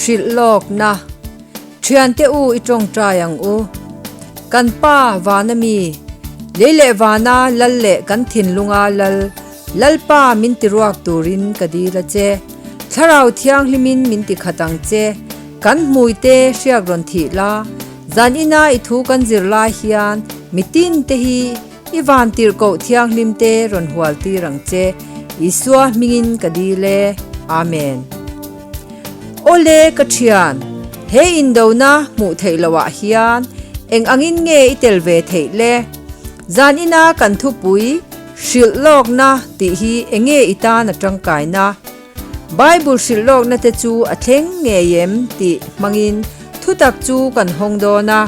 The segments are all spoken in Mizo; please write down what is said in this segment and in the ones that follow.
Hrilh lawkna, Thiante u i tawngtai ang u. Kan Pa vana mi, lei leh vana lal leh kan thinlunga lal, Lalpa min ti ruak turin ka dil a che. Thlarau Thianghlimin min ti khat ang che. Kan hmuite hriak rawn thih la, zan ina i thu kan zir lai hian mitin te hi i van tirhkoh thianghlim te rawn hual tir ang che. Isua hmingin ka dil e. Amen. Awle ka thian, he indona hmuh theih loh ah hian eng angin nge i tel ve theih le? Zan ina kan thupui hrilh lawkna tih hi enge i tan a tangkaina? Bible hrilh lawkna te chu a thleng ngei em tih hmangin thutak chu kan hawng dawn a.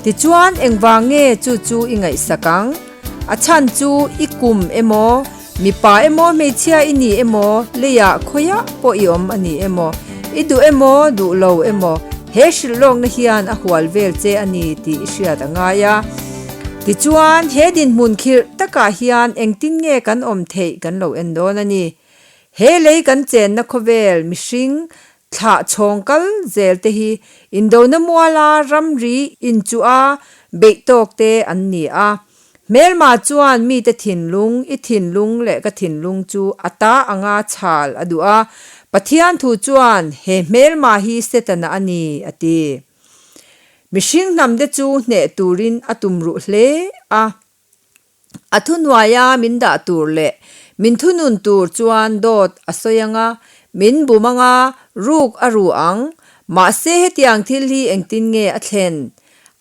Tichuan engvang nge chu chu i ngaihsak ang? A chhan chu i kum emaw, mipa emaw hmeichhia i ni emaw, leiah khawiah pawh i awm a ni emaw, i duh emaw duh lo emaw, he hrilh lawkna hian a hual vel che a ni tih i hriat a ngai a. Tichuan he dinhmun khirh takah hian engtin nge kan awm theih kan lo en dawn a ni. He lei kan chenna khawvel mihring thlah chhawng kal zel te hi indona muala ramri inchuh a beih tawk te an ni a. Hmelma chuan mite thinlung, i thinlung leh ka thinlung chu a ta anga chhal a duh a. Pathian thu chuan he hmelma hi Setana a ni, a ti. Mihring hnamte chu hneh turin a tumruh hle a. A thuhnuaia min dah tur leh min thunun tur chuan dawt a sawi ang a, min bum ang a, ruk a ru ang. Mahse hetiang thil hi engtin nge a thlen?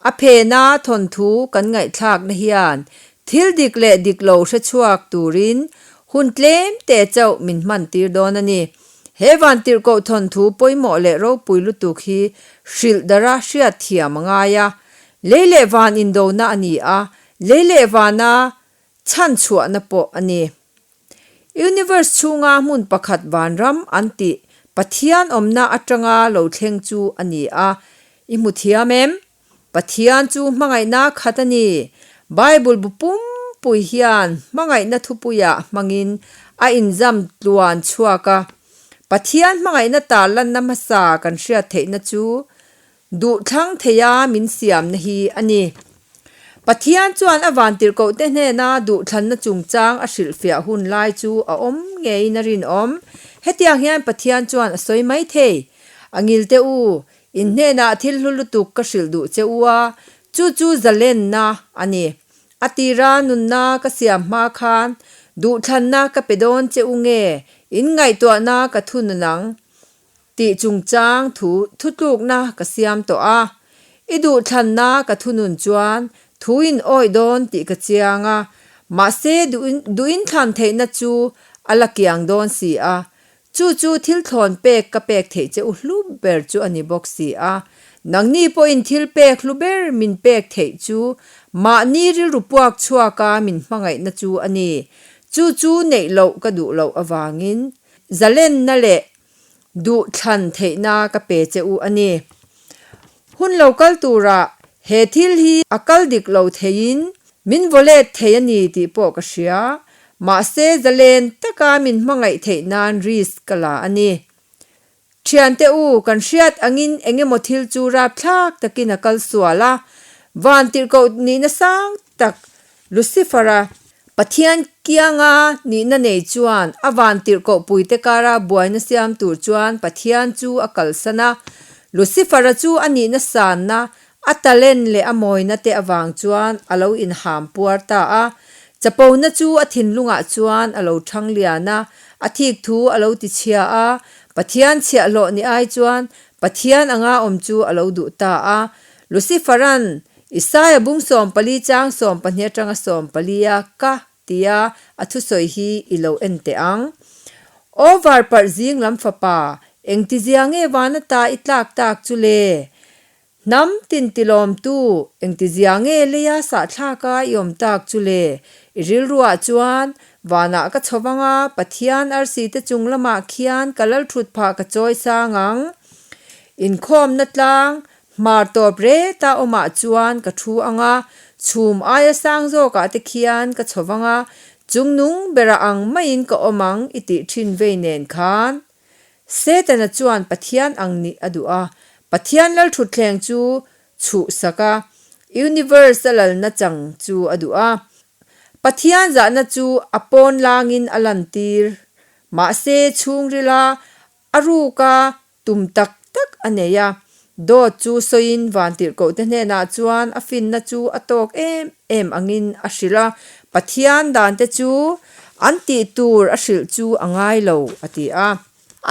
A phena thawnthu kan ngaihthlakna hian thil dik leh dik lo hre chhuak turin hun tlem te chauh min hman tir dawn a ni. He vantirhkoh thawnthu pawimawh leh ropui lutuk hi hrilh dara hriatthiam a ngai a. Lei leh van indona a ni a, Lei leh vana chhan chhuahna pawh a ni. Universe chhunga hmun pakhat vanram an tih Pathian awmna atanga lo thleng chu a ni a. I hmu thiam em? Pathian chu hmangaihna khat a ni. Bible bu pumpui hian hmangaihna thupuiah hmangin a inzam tluan chhuak a. Pathian hmangaihna tarlanna hmasa kan hriat theihna chu Duhthlang theia min siamna hi a ni. Pathian chuan a vantirhkohte hnena duhthlanna chungchang a hrilhfiah hun lai chu a awm ngeiin a rinawm. Hetiang hian Pathian chuan a sawi mai thei, A ngilte u, in hnenah thil hlu lutuk ka hrilh duh che u a, chu chu zalenna a ni. A tira nunna ka siam hma khan duhthlanna ka pe dawn che u nge, in ngaihtuahna ka thunun ang. Tih chungchang thu thutlukna ka siam tawh a, i duhthlanna ka thunun chuan thu in awih dawn tih ka chiang a, mahse duhin thlan theihna chu a la kiang dawn si a, chu chu thil thlawn pek ka pek theih che u hlu ber chu a ni bawk si a, nangni pawhin thil pek hlu ber min pek theih chu mahni rilru puak chhuaka min hmangaihna chu a ni, chu chu neih loh ka duh loh avangin zalenna leh duh thlan theihna ka pe che u a ni. Hun lo kal turah he thil hi a kal dik lo theiin min vawlet thei a ni tih pawh ka hria, mahse zalen taka min hmangaih theih nan risk ka la a ni. Thiante u, kan hriat angin eng emaw thil chu rapthlak takin a kal sual a, van tirhkoh nihna sang tak Lucifer-a Pathian kianga nihna nei chuan a vantirhkoh puite kara buaina siam tur chuan Pathian chu a kalsan a. Lucifer-a chu a nihna sanna, a talent leh a mawina te avang chuan a lo inham puar ta a. Chapona chu a thinlungah chuan a lo thang lian a, a thik thu a lo tichhia a. Pathian chhiahhlawh ni ai chuan Pathian anga awm chu a lo duh ta a. Lucifer-a'n Isaia bung 14 chang 12 atanga 14 a ka tia a thusawi hi i lo en teh ang. Over parh zing lam fapa, engtizia nge vana ta i tlak tak chu le? Hnam tin tilawmtu, engtizia nge leia sahthlaka i awm tak chu le? I rilruah chuan, vanah ka chho vang a, Pathian arsi te chung lamah khian ka lal thut phah ka chawi sang ang. Inkhawmna tlang, Hmar tawp reta awmah chuan ka thu ang a, chhum aia sang zawkah te khian ka chho vang a, chungnung bera ang maiin ka awm ang i tih thin vei nen khan. Setana chuan Pathian ang nih a duh a, Pathian lalthutthleng chu chhuhsak a, universe a lalna chang chu a duh a. Pathian zahna chu a pawn langin a lantir, mahse chhungrila a ruka Tum tak tak a nei a, dawt chu sawiin vantirhkohte hnenah chuan a finna chu a tawk em em angin a hrilh a, Pathian dante chu an tih tur a hrilh chu a ngai lo, a ti a.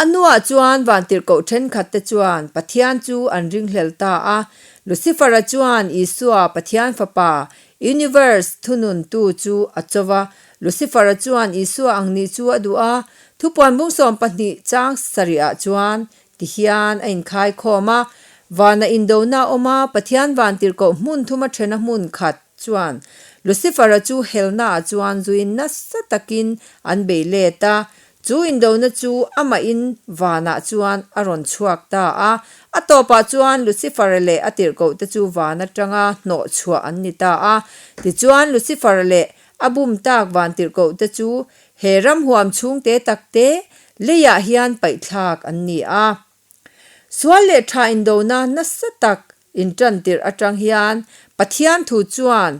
A hnuah chuan vantirhkoh thenkhatte chuan Pathian chu an ringhlel ta a, Lucifer-a chuan Isua, Pathian Fapa, Universe thununtu chu a cho va, Lucifer-a chuan Isua ang nih chu a duh a, Thupuan bung 12 chang sarihah chuan tihian a inkhai khawm a, Vana indona a awm a, Pathian vantirhkoh hmun thuma thena hmun khat chuan Lucifer-a chu helnaah chuan zuin nasa takin an bei let a, chu indona chu amahin vanah chuan a rawn chhuak ta a, a tawpah chuan Lucifer-a leh a tirhkohte chu van atanga hnawh chhuah an ni ta a, tichuan Lucifer-a leh A bum tak vantirhkohte chu he ram huam chhungte takte leiah hian paihthlak an ni a. Sual leh tha indona nasa tak intantirh atang hian Pathian thu chuan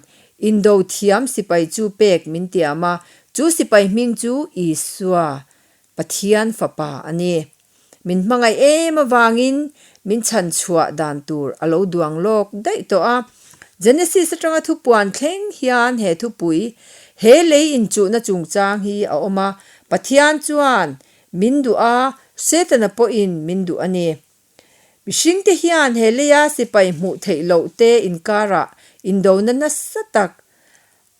indo thiam sipai chu pek min tiam a, chu sipai hming chu Isua, Pathian Fapa a ni. Min hmangaih em avangin min chhan chhuah dan tur a lo duang lawk daih tawh a. Genesis atanga thupuan thleng hian he thupui, he lei inchuhna chungchang hi a awm a, Pathian chuan min duh a, Setana pawhin min duh a ni. Mihringte hian he leia sipai hmuh theih loh te inkarah indona nasa tak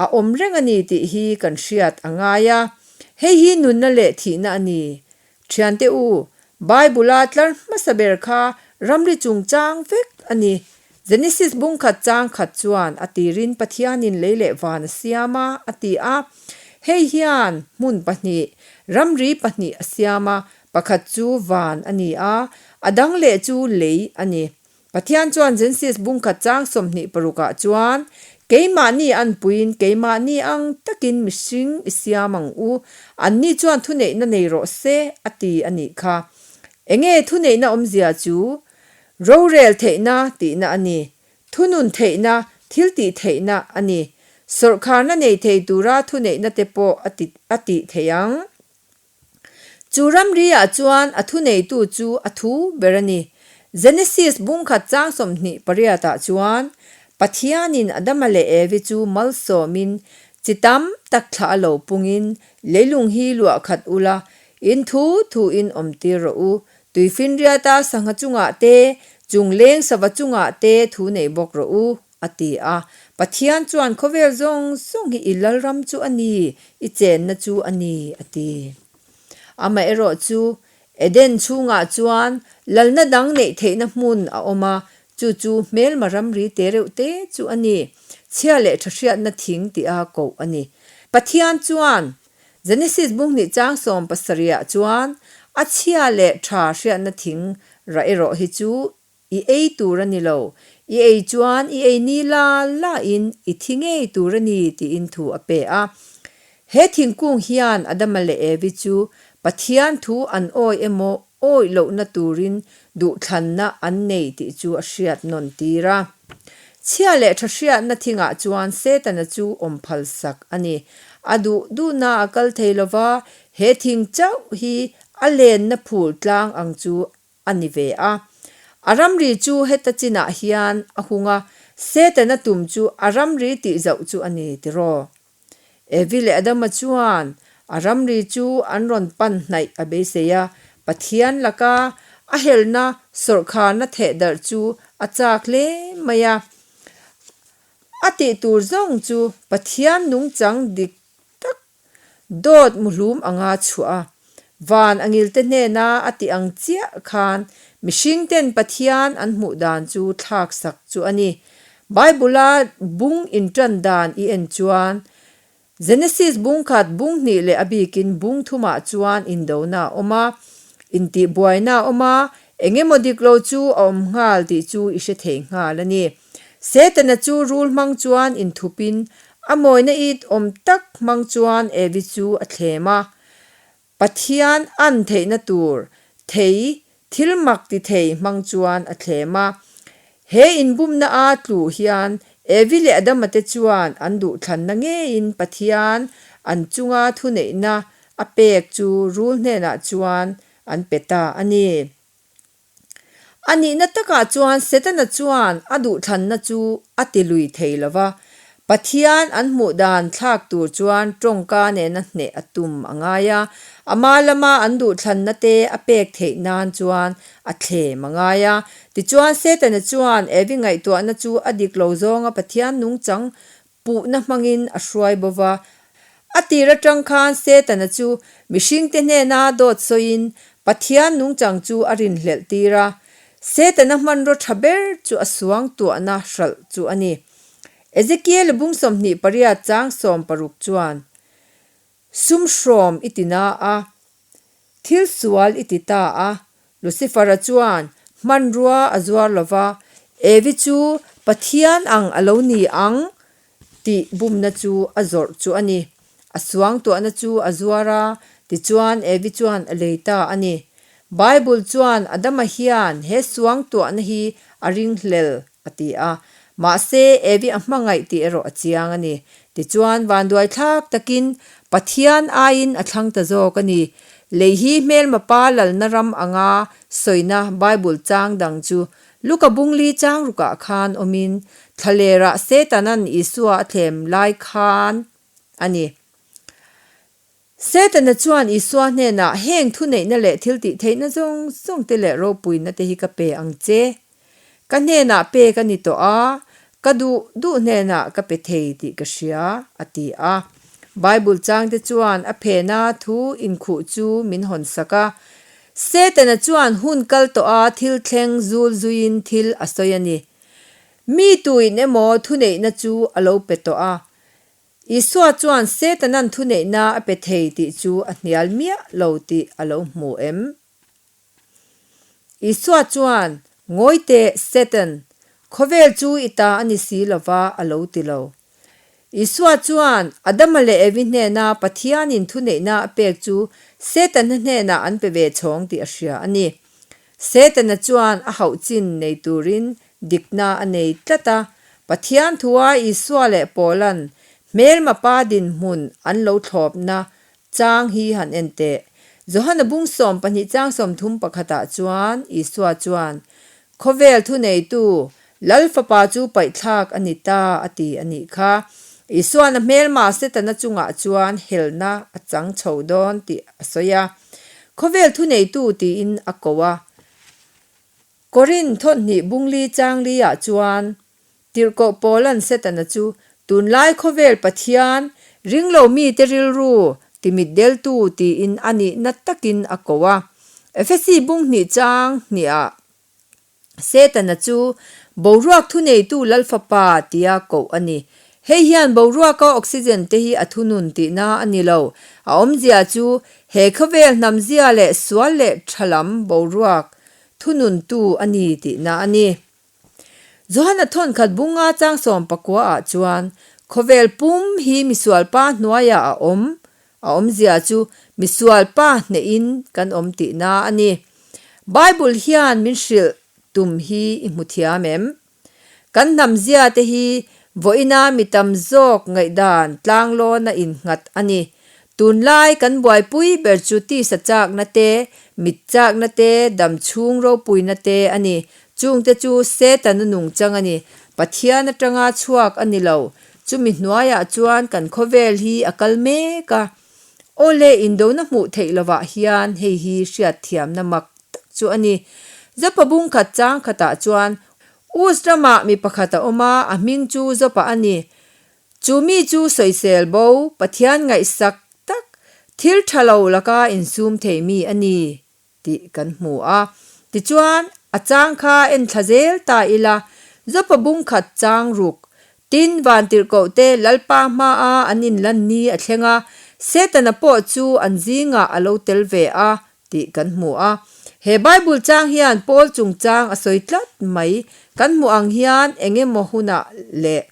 a awm reng a ni tih hi kan hriat a ngai a, hei hi nunna leh thihna a ni. Thiante u, Bible-a tlar hmasa ber kha ramri chungchang vek a ni. Genesis bung khat chang khat chuan a tirin Pathianin lei leh van a siam a, a ti a. Hei hian hmun pahnih, ramri pahnih a siam a, pakhat chu van a ni a, a dang leh chu lei a ni. Pathian chuan Genesis bung khat chang 26 ah chuan, Keimahni anpuiin keimahni ang takin mihring i siam ang u, anni chuan thuneihna nei rawh se, a ti a nih kha. Enge thuneihna awmzia chu? Rorel theihna tihna a ni. Thunun theihna, thil tih theihna a ni. Sawrhkharna nei thei tura thuneihna te pawh a tih theih ang. Chu ramri-ah chuan a thuneitu chu a thu ber a ni. Genesis bung khat chang 28 ah chuan, Pathianin Adama leh Evi chu malsawmin chi tam tak thlah a lo pungin leilung hi luah khat ula, in thu thuin awmtir rawh u, tuifinriata sangha chungah te, chungleng sava chungah te thu nei bawk rawh u, A ti a. Pathian chuan khawvel zawng zawng hi i lalram chu a ni, i chenna chu a ni, a ti. Amaherawh chu, Eden chhungah chuan lalna dang neih theihna hmun a awm a, chu chu hmelma ramri te reuh te chu a ni, chhia leh tha hriatna thing tia koh a ni. Pathian chuan Genesis bung hnih chang 70 ah chuan a chhia leh tha hriatna thing rah erawh hi chu I ei tur a ni lo. I ei chuan i ei ni la la in i thi ngei tur a ni tiin thu a pe a. He thingkung hian Adama leh Evi chu Pathian thu an awi emaw awi lohna turin duhthlanna an nei tih chu a hriat nawn tir a. Chhia leh tha hriatna thingah chuan Setana chu awm phal sak a ni. A duh duhna a kal thei lova, he thing chauh hi a lenna phul tlang ang chu a ni ve a. A ramri chu heta chinah hian a hung a, Setana tum chu a ramri tih zauh chu a ni tiraw? Evi leh Adama chuan a ramri chu an rawn pan hnaih a beisei a, Pathian laka a helna sawrhkharna thehdarh chu a chak hle mai a. A tih tur zawng chu Pathian nungchang dik tak Dawt muhlum anga chhuah a, van a ngilte hnena a tih ang chiah khan mihringten Pathian an hmuh dan chu thlak sak chu a ni. Bible-a bung intan dan i en chuan Genesis bung khat, bung hnih leh a bikin bung thumah chuan indona a awm a, intihbuaina a awm a, eng emaw dik lo chu a awm nghal tih chu i hre thei nghal a ni. Setana chu rul hmang chuan inthupin A mawina it awm tak hmang chuan Evi chu a thlem a. Pathian an theihna tur Thei, thil mak ti thei hmang chuan a thlem a. He inbumna a tlu hian Evi leh Adama te chuan an duhthlanna ngeiin Pathian an chunga thuneihna a pek chu rul hnenah chuan an pe ta a ni. A nihna takah chuan Setana chuan a duhthlanna chu a ti lui thei lo va, Pathian an hmuh dan thlak tur chuan tawngka nena hneh a tum a ngai a, ama lama an duhthlanna te a pek theih nan chuan a thlem a ngai a. Tichuan Setana chuan Evi ngaihtuahna chu a dik lo zawnga Pathian nungchang puhna hmangin a hruai bo va. A tir atang khan Setana chu mihringte hnena dawt sawiin Pathian nungchang chu a rinhlelh tir a. Setana hmanraw tha ber chu a suangtuahna hralh chu a ni. Ezekiel bung 28 chang 60 chuan, Sum hrawm i ti na a, thil sual i ti ta a. Lucifer-a chuan hmanrua a zuar lo va, Evi chu Pathian ang a lo ni ang tih bumna chu a zawrh chu a ni. A suangtuahna chu a zuar a, tichuan Evi chuan a lei ta a ni. Bible chuan Adama hian he suangtuahna hi a ringhlel a ti a. Mahse, Evi a hmangaih tih erawh a chiang a ni. Tichuan, vanduaithlak takin Pathian aiin a thlang ta zawk a ni. Lei hi hmelma pa lalna ram anga sawina Bible chang dang chu Luka bungli chang rukah khan awmin, thlalerah Setanan Isua a thlem lai khan a ni. Setana chuan Isua hnenah, Heng thuneihna leh thiltihtheihna zawng zawng te leh ropuina te hi ka pe ang che. Ka hnenah pek a ni tawh a, ka duh duh hnenah ka pe thei tih ka hria, a ti a. Bible changte chuan a phena thu inkhuh chu min hawnsak a. Setana chuan hun kal tawh a thil thleng zul zuiin thil a sawi a ni. Mi tuin emaw thuneihna chu a lo pe tawh a. Isua chuan Setanan thuneihna a pe thei tih chu a hnial miah lo tih a lo hmu em? Isua chuan, Ngawi teh, Satan, khawvel chu i ta a ni si lova, a lo ti lo. Isua chuan Adama leh Evi hnena Pathianin thuneihna a pek chu Setana hnenah an pe ve chhawng tih a hria a ni. Setana chuan a hauh chin nei turin dikna a nei tlat a, Pathian thua Isua leh Paula'n hmelma pa dinhmun an lo thlawpna chang hi han en teh. Johana bung 12 chang 30 pakhatah chuan Isua chuan, Khawvel thuneitu Lal Fapa chu paihthlak a ni ta a ti a nih kha. Isua'n a hmelma Setana chungah chuan helna a chang chho dawn tih a sawi a. Khawvel thuneitu tiin a ko a. Korin thawhnih bungli changli ah chuan Tirhkoh Paula'n Setana chu tunlai khawvel Pathian ringlo mite rilru timit deltu tiin a nihna takin a ko a. Efesi bunghnih chang hnih ah Setana chu boruak thuneitu Lalfapa tia koh a ni. Hei hian boruaka oxygen te hi a thunun tihna a ni lo. A awmzia chu he khawvel hnamzia leh sual leh tha lam boruak thununtu a ni tihna a ni. Johana thawnkhat bunga chang 19 ah chuan khawvel pum hi misualpa hnuaiah a awm, a awmzia chu misualpa hnehin kan awm tihna a ni. Bible hian min hrilh tum hi i hmu thiam em? Kan hnamzia te hi vawiina mi tam zawk ngaihdan tlanglawna innghat a ni. Tunlai kan buaipui ber chu tisa chakna te, mit chakna te, dam chhung ropuina te a ni. Chungte chu Setana nungchang a ni. Pathian atanga chhuak a ni lo. Chumi hnuaiah chuan kan khawvel hi a kal mek a. Awle indona hmuh theih lovah hian hei hi hriatthiamna mak tak chu a ni. Zopa bung khat chang khatah chuan Us ramah mi pakhat a awm a, a hming chu Zopa a ni. Chu mi chu sawisel bo, Pathian ngaihsak tak, thil tha lo laka insum thei mi a ni. Tih kan hmu a. Tichuan, a chang kha en thla zel ta ila, Zopa bung khat chang ruk, tin vantirhkoh te Lalpa hmaa an inlan ni a thleng a, Setana pawh chu an zingah a lo tel ve a, tih kan hmu a. He Bible chang hian Paul chungchang a sawi tlat mai. Kan hmuh ang hian eng emaw hunah leh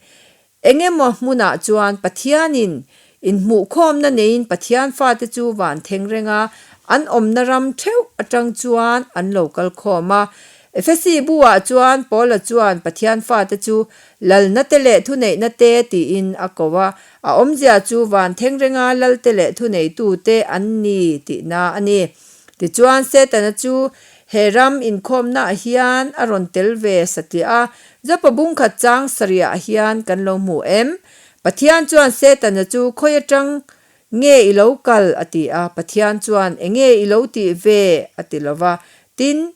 Eng emaw hmunah chuan Pathianin inhmuhkhawmna neiin Pathian fate chu van theng reng a. An awmna ram theuh atang chuan an lo kal khawm a. Efesi bu-ah chuan Paula chuan Pathian fate chu lalna te leh thuneihna te tiin a ko a. A awmzia chu van thengrenga lalte leh thuneitute an ni tihna a ni. Tichuan Setana chu he ram inkhawmnaah hian a rawn tel ve satliah a, Jopa bungkhat chang sarihah hian kan lo hmu em? Pathian chuan Setana chu khawi atang nge i lo kal? a ti a, Pathian chuan enge i lo tih ve? a ti lo va, tin,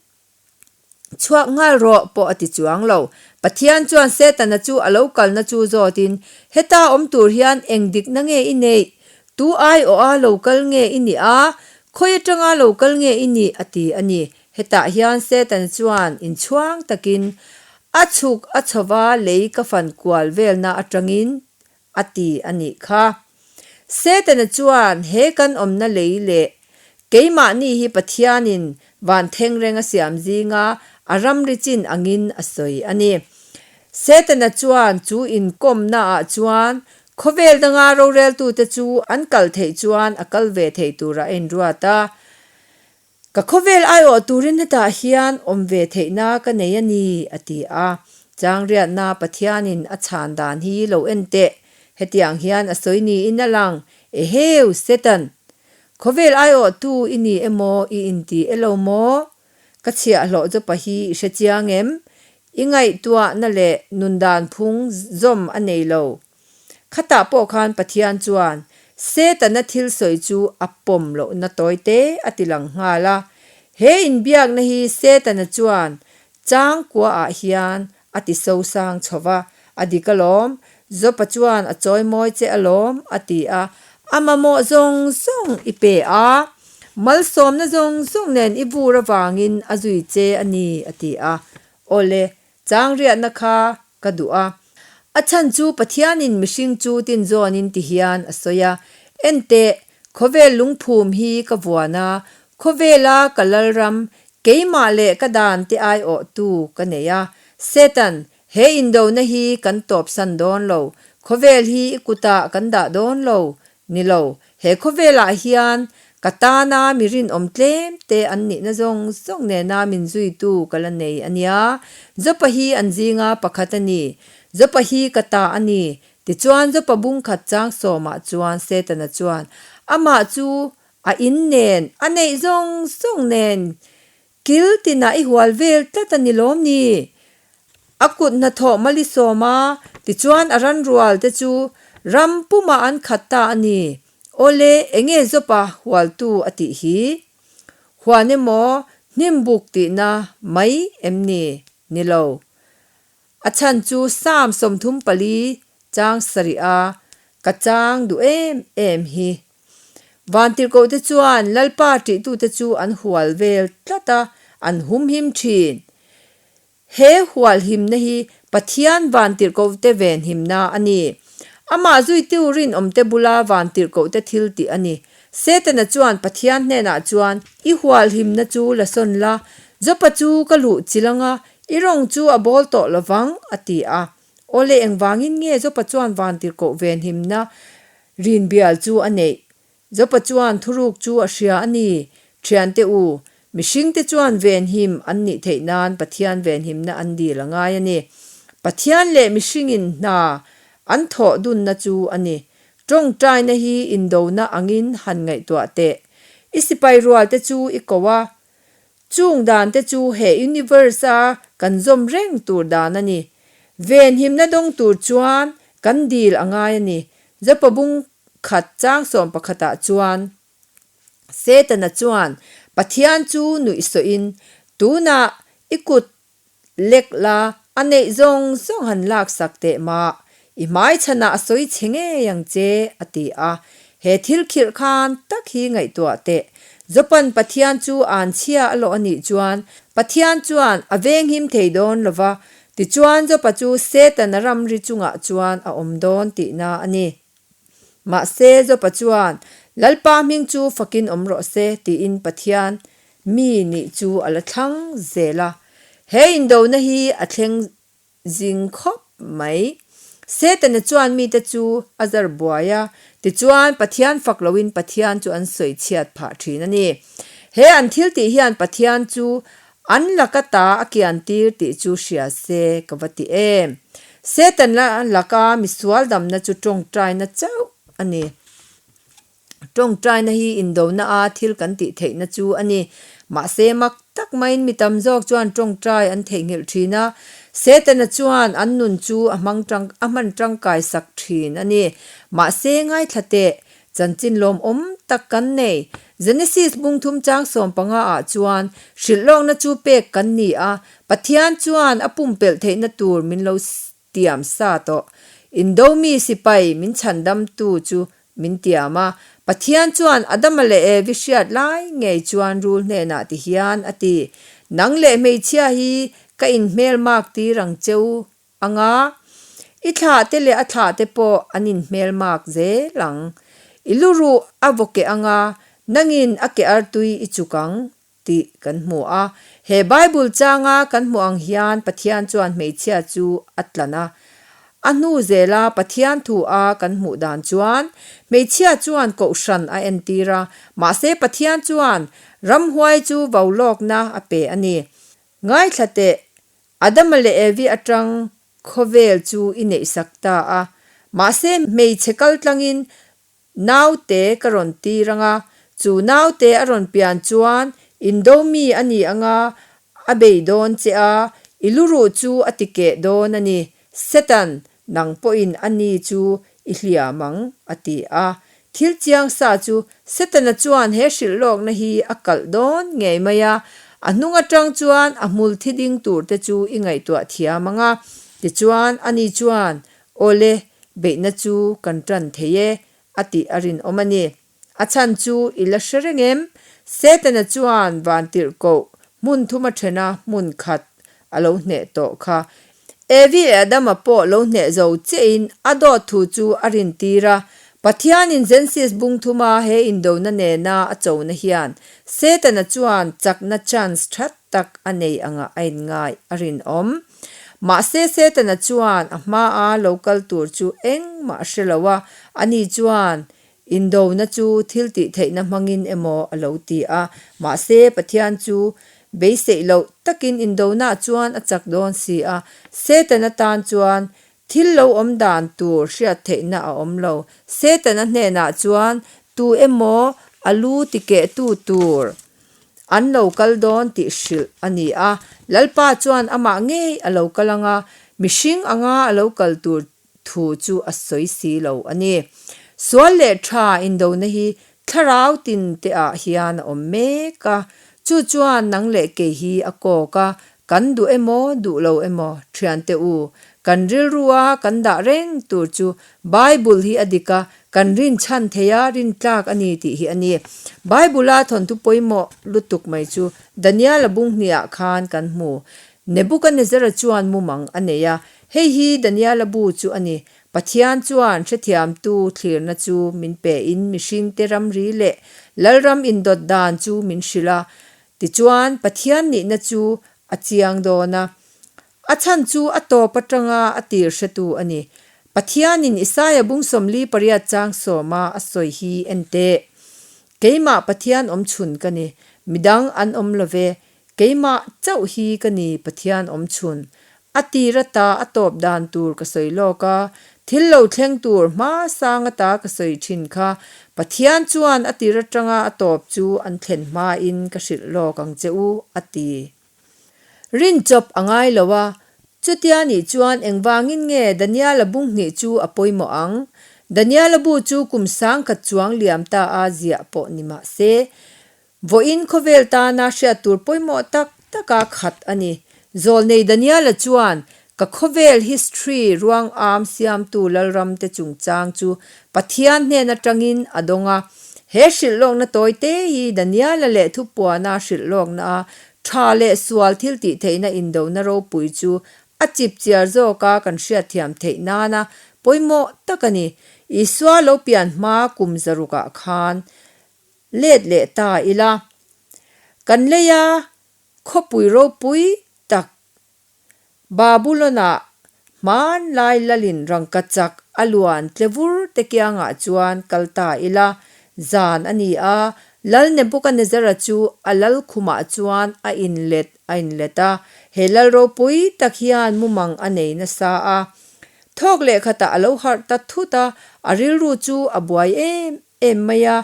Chhuak nghal rawh pawh a ti chuang lo. Pathian chuan Setana chu a lo kalna chu zawtin, Heta awm tur hian eng dikna nge i neih? Tu aiawha lo kal nge i nih a? Khawi atanga lo kal nge i nih? a ti a ni. Hetah hian Setana chuan inchhuang takin, A chhuk a chhova lei ka fan kual velna atangin a ti a nih kha. Setana chuan he kan awmna lei leh keimahni hi Pathianin van thengreng a siam zinga a ramri chin angin a sawi a ni. Setana chuan chu inkawmnaah chuan khawvel danga roreltute chu an kal theih chuan a kal ve thei turah a inruat a. Ka khawvel aiawh turin hetah hian awm ve theihna ka nei a ni, a ti a. Changriatna Pathianin a chhan dan hi lo en teh. Hetiang hian a sawi niin a lang, Eheu, Satan! Khawvel aiawhtu i ni emaw i inti e lo maw? Ka chhiahhlawh Jopa hi i hre chiang em? I ngaihtuahna leh nundan phung zawm a nei lo. Khatah pawh khan Pathian chuan Setana thil sawi chu a pawm lohna tawi te a ti lang nghal a. He inbiakna hi Setana chuan changkuaah hian a ti sosang chho va, A dik alawm, Jopa chuan a chawi mawi che alawm, a ti a. A mamawh zawng zawng i pe a, malsawmna zawng zawng nen i vur avangin a zui che a ni, a ti a. Awle, changriatna kha ka duh a. A chhan chu Pathianin mihring chu tinzawnin ti hian a sawi a, Enteh, khawvel lungphum hi ka vuan a, khawvela ka lalram, keimah leh ka dan te aiawhtu ka nei a. Satan, he indona hi kan tawpsan dawn lo, khawvel hi i kutah kan dah dawn lo, Ni lo, he khawvelah hian ka tana mi rinawm tlem te an nihna zawng zawng nena min zuitu ka la nei a nia. Jopa hi an zinga pakhat a ni. Jopa hi ka ta a ni. Tichuan Jopa bungkhat chang sawmah chuan Setana chuan amah chu a in nen, a neih zawng zawng nen Kil tinah i hual vel tlat a ni lawm ni? A kut hnathawh mali sawm a, tichuan a ran rual te chu ram pumah an khat ta a ni. Awle, enge Jopa hualtu a tih hi? Huan emaw hnim buk tihna mai em ni? Ni lo. A chhan chu Psalm 34 chang sarih a ka chang duh em em hi. Vantirhkohte chuan Lalpa ṭihtute chu an hual vel tlat a, an humhim ṭhin. He hualhimna hi Pathian vantirhkohte venhimna a ni. Amah zuitu rinawmte bula vantirhkohte thil tih a ni. Setana chuan Pathian hnenah chuan, I hualhimna chu la sawn la, Jopa chu ka luh chilh ang a, i rawng chu a bawl tawh lo vang, a ti a. Awle engvangin nge Jopa chuan vantirhkoh venhimna Rinbial chu a neih. Jopa chuan thuruk chu a hria a ni. Thiante u, mihringte chuan venhim an nih theih nan Pathian venhimna an dil a ngai a ni. Pathian leh mihringin hna an thawh dunna chu a ni. Tawngtaina hi indona angin han ngaihtuah teh. I sipai rualte chu i ko a. Chung dan te chu he universe a kan zawm reng tur dan a ni. Venhimna dawng tur chuan kan dil a ngai a ni. Jopa bung khat chang sawm pakhatah chuan Setana chuan Pathian chu nuihsawhin, Tunah i kut Lek la, a neih zawng zawng han laksak teh mah, i hmaichhanah a sawi chhe ngei ang che, a ti a. He thil khirh khan tak hi ngaihtuah teh. Jopan Pathian chu an chhia a lawh a nih chuan Pathian chuan a venghim thei dawn lo va, tichuan Jopa chu Setana ramri chungah chuan a awm dawn tihna a ni. Mahse, Jopa chuan, Lalpa hming chu fakin awm rawh se, tiin Pathian mi nih chu a la thlang zel a. He indona hi a thleng zing khawp mai. Setana chuan mite chu a zar buai a, tichuan Pathian fak loin Pathian chu an sawi chhiat phah thin a ni. He an thil tih hian Pathian chu an laka ta a kian tir tih chu hria se ka va ti em. Setana laka misual damna chu tawngtaina chauh a ni. Tawngtaina hi indona a thil kan tih theihna chu a ni. Mahse, mak tak maiin mi tam zawk chuan tawngtai an theihnghilh thin a, Setana chuan an nun chu a hmang tang a hman tangkai sak thin a ni. Mahse, ngaithla teh, chanchin lawmawm tak kan nei. Genesis bung thum chang 15 ah chuan hrilhlawkna chu pek kan ni a, Pathian chuan a pumpelh theihna tur min lo tiam sa tawh. Indo mi sipai min chhandamtu chu min tiam a. Pathian chuan Adama leh Evi hriat lai ngei chuan rul hnenah ti hian a ti, Nang leh hmeichhia hi ka inhmelmak tir ang che u anga, i thlahte leh a thlahte pawh an inhmelmak zel ang. I luruh a vaw keh anga, nangin a ke artui i chuk ang, tih kan hmu a. He Bible changa kan hmuh ang hian Pathian chuan hmeichhia chu a tlan a. A hnu zela Pathian thu a kan hmuh dan chuan hmeichhia chuan kohhran a entir a, mahse Pathian chuan ramhuai chu vaulawkna a pe a ni. Ngaithla teh, Adama leh Evi atang khawvel chu i neihsak ta a, mahse hmeichhe kaltlangin Naute ka rawn tir ang a, chu naute a rawn pian chuan indo mi a ni ang a, a bei dawn che a, i luruh chu a ti keh dawn a ni. Satan, nang pawhin a ni chu i hliam ang, a ti a. Thil chiang sa chu Setana chuan he hrilh lawkna hi a kalh dawn ngei mai a, a hnung atang chuan a hmul thi ding tur te chu i ngaihtuah thiam ang a. Tichuan, ani chuan Awle, beihna chu kan tan thei e, a tih a rinawm a ni. A chhan chu i la hre reng em? Setana chuan vantirhkoh hmun thuma thena hmun khat a lo hneh tawh kha. Evi leh Adama pawh lo hneh zo chiahin a dawt thu chu a rintir a. Pathianin Genesis bung thuma he indona nena a chona hian Setana chuan chakna chance tha tak a nei angah a inngai a rinawm. Mahse Setana chuan a hmaa lo kal tur chu engmah a hre lo a, ani chuan indona chu thil tih theihna hmangin emaw a lo ti a. Mahse Pathian chu beiseih loh takin indonaah chuan a chak dawn si a, Setana tan chuan thil lo awm dan tur hriat theihna a awm lo. Setana hnenah chuan tu emaw a lu tikehtu tur An lo kal dawn tih hrilh a ni a, Lalpa chuan amah ngei a lo kal ang a, mihring anga a lo kal tur thu chu a sawi si lo a ni. Sual leh tha indona hi thlarau tin te ah hian a awm mek a, chu chuan nang leh kei hi a kawk a, kan duh emaw duh lo emaw thiante u, kan rilrua kan dah reng tur chu Bible hi a dik a, Kan rinchhan thei a, rintlak a ni tih hi a ni. Bible-a thawnthu pawimawh lutuk mai chu Daniel-a bung hniah khan kan hmu. Nebuchadnezzar-a chuan mumang a nei a, hei hi Daniel-a bu chu a ni. Pathian chuan hrethiamtu thlirna chu min pein mihringte ramri leh Lalram indawt dan chu min hrilh a. Tichuan, Pathian nihna chu a chiang dawn a. A chhan chu a tawp atanga a tir hretu a ni. Pathianin Isaia bung 48 chang sawma a sawi hi en teh. Keimah Pathian awm chhun ka ni, midang an awm lo ve, keimah chauh hi ka ni Pathian awm chhun. A tir ata a tawp dan tur ka sawi lawk a, thil lo thleng tur hma sang ata ka sawi thin kha, Pathian chuan a tir atanga a tawp chu an thlen hmain ka hrilh lawk ang che u, a ti. Rinchawp a ngai lo a, chutia nih chuan engvangin nge Daniela bung hnih chu a pawimawh ang? Daniela bu chu kum sangkhat chuang liam ta a ziah pawh ni mah se, vawiin khawvel tana hriat tur pawimawh tak taka khat a ni. Zawlnei Daniela chuan ka khawvel history ruang am siamtu Lalram te chungchang chu Pathian hnen atangin a dawng a. He hrilhlawkna tawi te hi Daniela leh Thupuana hrilhlawkna a tha leh sual thil tih theihna indona ropui chu a chip chiar zawka kan hriatthiam theih nana pawimawh tak a ni. Isua lo pian hma kum zarukah khan let leh ta ila. Kan leia khawpui ropui tak Babulon-ah Hmanlai lalin rangkachak a luan tle vur te kiangah chuan kal ta ila. Zan a ni a, Lal Nebukanezzara chu a lal khumah chuan a inlet a inlet a. He lal ropui tak hian mumang a nei nasa a. Thawk leh khatah a lo harh ta thut a, a rilru chu a buai em em mai a.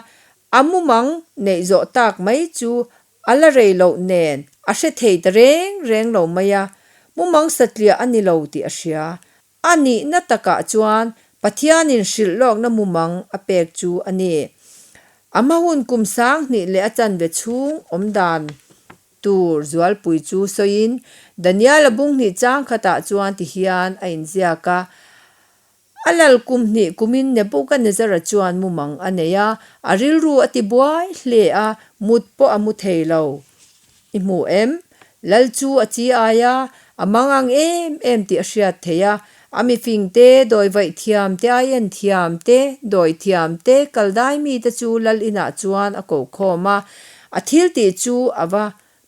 A mumang neih zawh tak mai chu A la rei loh nen a hre thei ta reng reng lo mai a, mumang satliah a ni lo tih a hria. A nihna takah chuan Pathianin hrilh lawkna mumang a pek chu a ni. A hma hun kum 2000 leh a chanve chhung awm dan tur zualpui chu sawiin Daniel-a bunghnih chang khatah chuan tihian a inziak a, A lal kum hnih kumin Nebukanezzara chuan mumang a nei a, a rilru a ti buai hle a, mut pawh a mu thei lo. I hmu em? Lal chu a chi ai a, a mang ang em em tih a hriat theih a. A mifing te, dawi vaih thiam te, aien thiam te, dawi thiam te, kaldai mite chu lal inah chuan a ko khawm a. A thil tih chu a va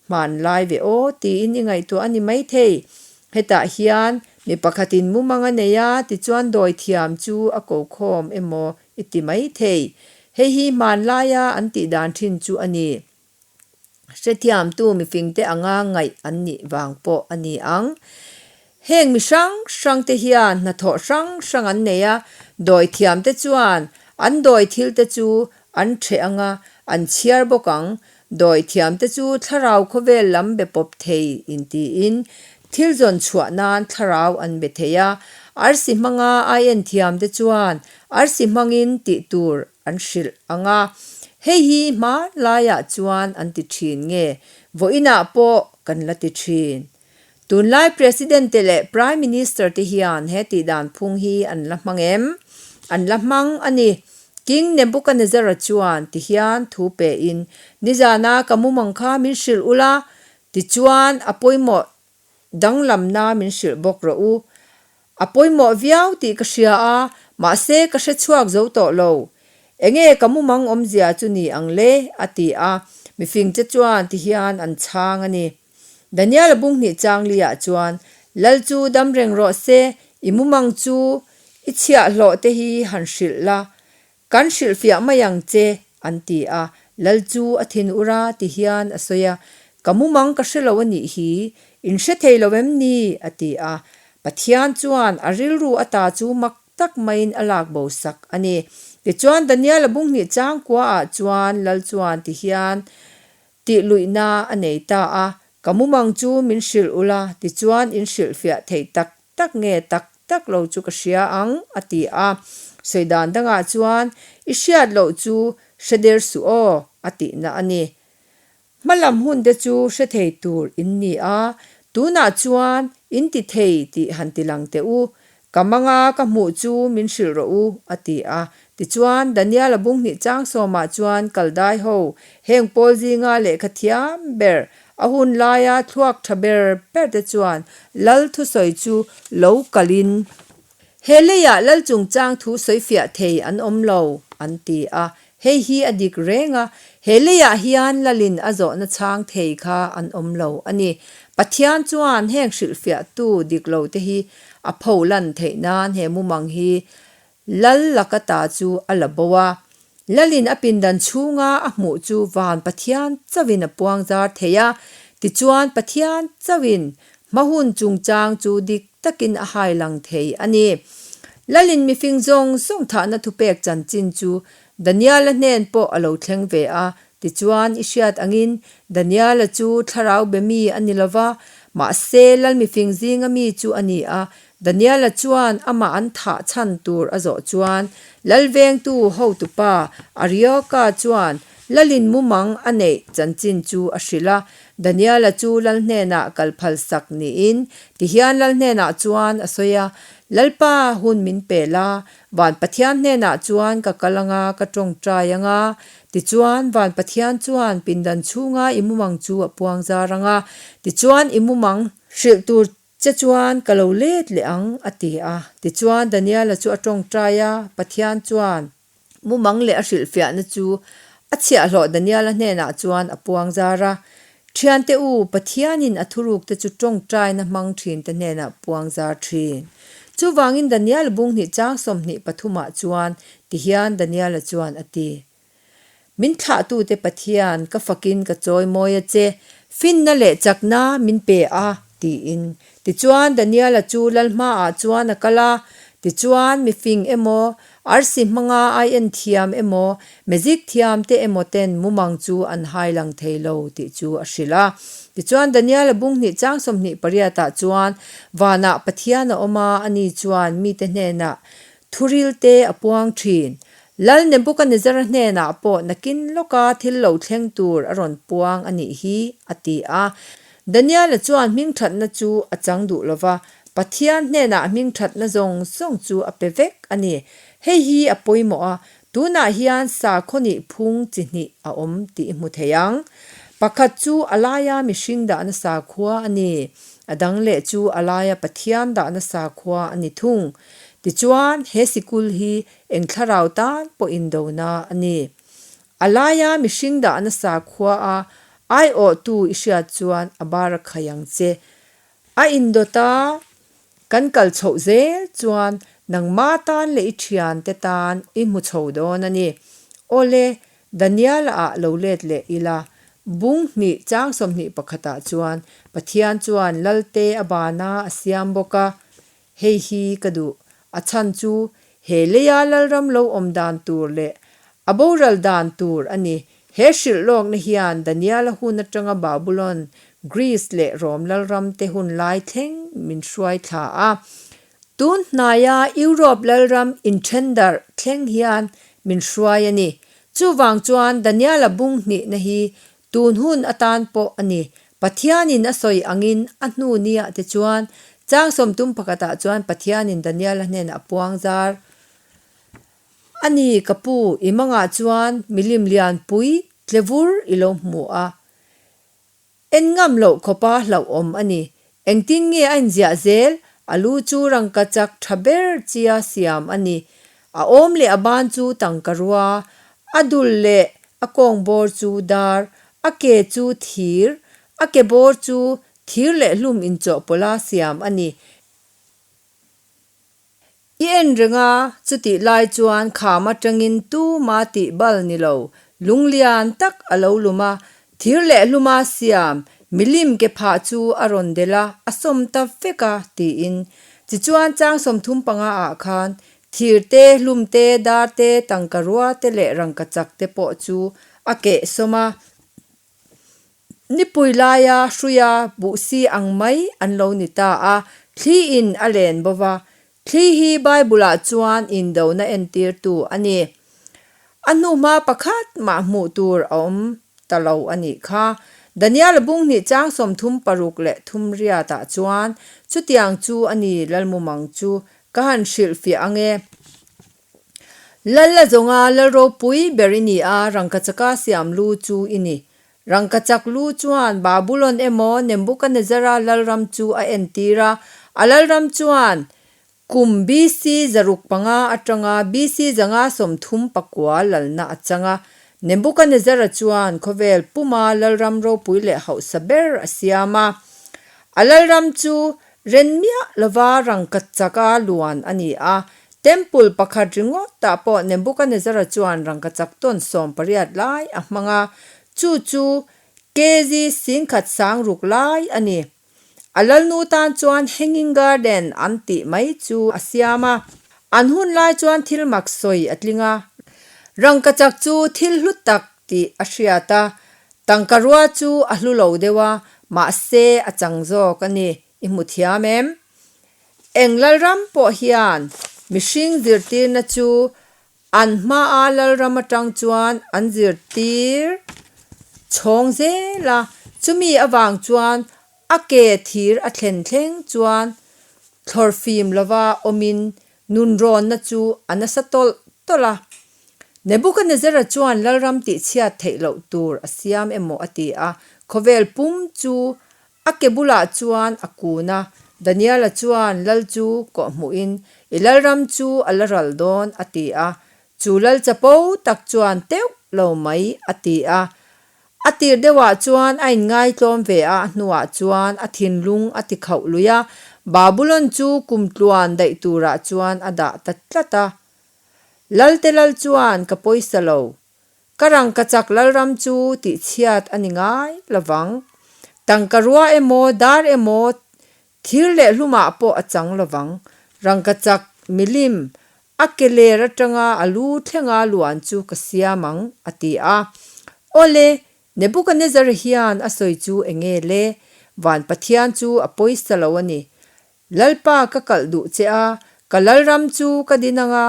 Hmanlai ve aw tiin i ngaihtuah a ni maithei. Hetah hian mi pakhatin mumang a nei a, tichuan dawi thiam chu a ko khawm emaw i ti maithei. Hei hi hmanlaia an tih dan thin chu a ni. Hrethiamtu mifingte anga ngaih an nih vang pawh a ni ang. Heng mi hrang hrangte hian hnathawh hrang hrang an nei a, dawi thiamte chuan an dawi thilte chu an ṭheh anga an chhiar bawk ang. Dawi thiamte chu thlarau khawvel lam be pawp thei intiin thil zawn chhuah nan thlarau an be thei a, arsi hmanga aien thiamte chuan arsi hmangin tih tur an hrilh ang a, hei hi hmanlaiah chuan an ti ṭhin nge vawiinah pawh kan la ti ṭhin. Tunlai President te leh Prime Minister te hian he tihdan phung hi an la hmang em? An la hmang a ni. King Nebuchadnezzar-a chuan ti hian thu pe in, Nizana ka mumang kha min hrilh ula, tichuan a pawimawh danglamna min hrilh bawk rawh u. A pawimawh viau tih ka hria a, mahse ka hre chhuak zo tawh lo. Enge ka mumang awmzia chu ni ang le? a ti a, mifingte chuan ti hian an chhang a ni. Daniel-a bunghnih changli-ah chuan, Lal chu dam reng rawh se, i mumang chu i chhiahhlawh te hi han hrilh la, kan hrilhfiah mai ang che, an ti a. Lal chu a thin ur a ti hian a sawi a, Ka mumang ka hre lo a nih hi, in hre thei lo em ni? a ti a. Pathian chuan a rilru ata chu mak tak maiin a lak bo sak a ni. Tichuan Daniel-a bunghnih changkuaah chuan Lal chuan ti hian Tih luihna a nei ta a, ka mumang chu min hrilh ula, tichuan in hrilhfiah theih tak tak nge tak tak lo chu ka hria ang, a ti a. Sawi dan dangah chuan, I hriat loh chu hre der suh aw, a tihna a ni. Hmalam hun te chu hre thei tur in ni a, tunah chuan in ti thei tih han ti lang teh u, Ka manga ka hmuh chu min hrilh rawh u, a ti a. Tichuan, Daniel-a bunghnih chang sawmah chuan Kaldai ho, heng pawl zinga lehkha thiam ber, a hun laia thluak tha ber ber te chuan Lal thusawi chu lo kalin, He leiah Lal chungchang thu sawifiah thei an awm lo, an ti a. Hei hi a dik reng a, he leiah hian Lalin a zawhna chhang thei kha an awm lo a ni. Pathian chuan heng hrilhfiahtu dik lo te hi a pho lan theih nan he mumang hi Lal laka ta chu a la bo a. Lalin a pindan chhunga a hmuh chu van Pathian chauhin a puang zar thei a, tichuan Pathian chauhin hma hun chungchang chu dik takin a hai lang thei a ni. Lalin mifing zawng zawng thahna thupek chanchin chu Daniel-a hnen pawh a lo thleng ve a, tichuan i hriat angin Daniel-a chu thlarau be mi a ni lova, mahse lal mifing zinga mi chu a ni a. Daniel-a chuan amah an thah chhan tur a zawh chuan lal vengtu hotupa Arioka chuan lalin mumang a neih chanchin chu a hrilh a, Daniel-a chu lal hnenah kal phal sak niin tihian lal hnenah chuan a sawi a, Lalpa, hun min pe la, Van Pathian hnenah chuan ka kal anga ka tawngtai anga, tichuan Van Pathian chuan pindan chhunga i mumang chu a puang zar anga, tichuan i mumang hrilh tur che chuan ka lo let leh ang, a ti a. Tichuan Daniel-a chu a tawngtai a, Pathian chuan Mumang leh a hrilhfiahna chu a chhiahhlawh Daniela hnenah chuan a puang zar a, Thiante u, Pathianin a thurukte chu tawngtaina hmang thinte hnenah puang zar thin. Chuvangin Daniel bung hnih chang 23 ah chuan tihian Daniela chuan a ti. Min thlahtute Pathian, ka fakin ka chawimawi a che, finna leh chakna min pe a, tiin. Tichuan Daniela chu lal hmaah chuan a kal a, tichuan mifing emaw, arsi hmanga ai en thiam emaw, magic thiam te emaw ten mumang chu an hai lang thei lo tih chu a hrilh a. Tichuan Daniela bung hnih chang 28 ah chuan vanah Pathian a awm a, ani chuan mite hnenah Thuril te a puang thin. Lal Nebukanezzara hnenah pawh nakin lawka thil lo thleng tur a rawn puang a nih hi, a ti a. Daniela chuan hmingthatna chu a chang duh lo va, Pathian hnenah hmingthatna zawng zawng chu a pe vek a ni. Hei hi a pawimawh a, tunah hian sakhaw nih phung chi hnih a awm tih i hmu thei ang. Pakhat chu a laia mihring dahna sakhua a ni, a dang leh chu a laia Pathian dahna sakhua a ni thung. Tichuan, he sikul hi eng thlarau tan pawh indona a ni. A laia mihring dahna sakhua a aiawhtu i hriat chuan a bar a khai ang che. A indawta kan kal chhoh zel chuan nangma tan leh i thiante tan i hmu chho dawn a ni. Awle, Daniela ah lo let leh ila, bung hnih chang 21 ah chuan Pathian chuan Lalte a bana a siam bawk a, Hei hi ka duh. A chhan chu he leia Lalram lo awm dan tur leh a boral dan tur a ni. He hrilh lawkna hian Daniela hun atanga Babulon, Greece leh Rom Lalram te hun lai thleng min hruai thla a. Tun hnaia Europe Lalram inthen darh thleng hian min hruai a ni. Chuvang chuan Daniela bung hnihna hi Tun hun atan pawh a ni. Pathianin a sawi angin a hnu niah te chuan chang sawmtum pakhatah chuan Pathianin Daniela hnenah a puang zar a ni, Ka pu, i mangah chuan milim lian pui tle vur i lo hmu a, en ngam loh khawpa hlauhawm a ni. Engtin nge a inziah zel? A lu chu rangka chak tha ber chia siam a ni. A awm leh a ban chu tangka rua, a dul leh a kawng bawr chu dar, a ke chu thir, a ke bawr chu thir leh hlum inchawhpawlha siam a ni. I en reng a, chutih lai chuan kham atangin tuma tih bal ni lo, lunglian tak a lo lum a, thir leh hluma siam milim ke phah chu a rawn delh a, a sawm ta vek a, tiin. Tichuan chang 35 ah khan thir te, hlum te, dar te, tangka rua te leh rangkachak te pawh chu a keh sawm a. Nipui laia hruia buhsi ang mai an lo ni ta a, thli in a len bo va. Thli hi Bible-ah chuan indona entirtu a ni. A hnuhma pakhat mah hmuh tur a awm ta lo a nih kha. Daniel bung hnih chang 36 leh thum riatah chuan chutiang chu a ni Lalmumang chu ka han hrilhfiah ang e. Lal a zawnga lal ropui ber i ni a, rangkachaka siam lu chu i ni. Rangkachak lu chuan Babulon emaw Nebuchadnezzara lalram chu a entir a, a lalram chuan kum BC 605 atanga BC 539 lalna a chang a. Nebuchadnezzara chuan khawvel puma lalram ropui leh hausa ber a siam a. A lalram chu Ren miah lova rangkachaka luan a ni a, Temple pakhat ringawtah pawh Nebuchadnezzara chuan rangkachak tawn 18 lai a hmang a, chu chu kg 10,000 sang ruk lai a ni. A lalnu tan chuan Hanging Garden an tih mai chu a siam a, an hun lai chuan thil mak sawi a tling a, rangkachak chu thil hlu tak tih a hriat a, tangka rua chu a hlu lo deuh a, mahse a chang zawk a ni, i hmu thiam em? Eng Lalram pawh hian mihring zirtirna chu an hmaa Lalram atang chuan an zirtir chhawng zel a, chumi avang chuan a ke thir a thlen thleng chuan thlawr fim lova awmin Nunrawnna chu a nasa tawlh tawlh a. Nebuchadnezzara chuan lalram tihchhiat theih loh tur a siam emaw a ti a, khawvel pum chu a ke bulah chuan a kun a. Daniela chuan lal chu kawhhmuhin, I lalram chu a la ral dawn, a ti a. Chu lal chapo tak chuan teuh lo mai, a ti a. A tir deuhah chuan a inngaitlawm ve a, a hnuah chuan a thinlung a ti khauh lui a, Babulon chu kum tluan daih turah chuan a dah ta tlat a. Lalte lal chuan ka pawisa lo. Ka rangkachak lalram chu tihchhiat a ni ngai lovang. Tangka rua emaw, dar emaw, thir leh hlumah pawh a chang lovang. Rangkachak milim a ke ler atanga a lu thlenga luan chu ka siam ang, a ti a. Awle, Nebukanezzar hian a sawi chu enge le? Van Pathian chu a pawisa lo a ni. Lalpa ka kalh duh che a, ka lalram chu ka din anga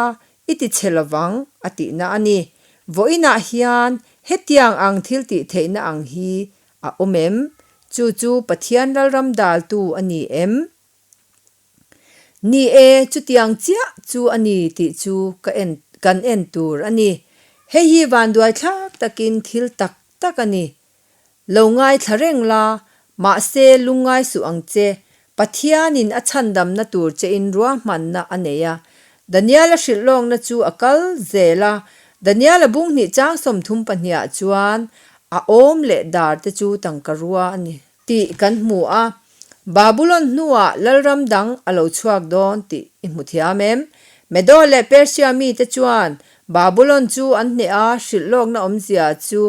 i ti chhe lovang, a tihna a ni. Vawiinah hian hetiang ang thil tih theihna ang hi a awm em? Chu chu Pathian lalram daltu a ni em? Ni e, chutiang chiah chu a ni tih chu ka en kan en tur a ni. Hei hi vanduaithlak takin thil tak tak a ni. Lo ngaithla reng la, mahse lungngai suh ang che, Pathianin a chhandamna tur chein ruahmanna a nei a. Daniela hrilh lawkna chu a kal zel a, Daniela bunghnih chang 32 ah chuan a awm leh dar te chu tangka rua a ni tih kan hmu a, Babulon hnuah lalram dang a lo chhuak dawn tih i hmu thiam em? Medo leh Persia mite chuan Babulon chu an hneh a, hrilh lawkna awmzia chu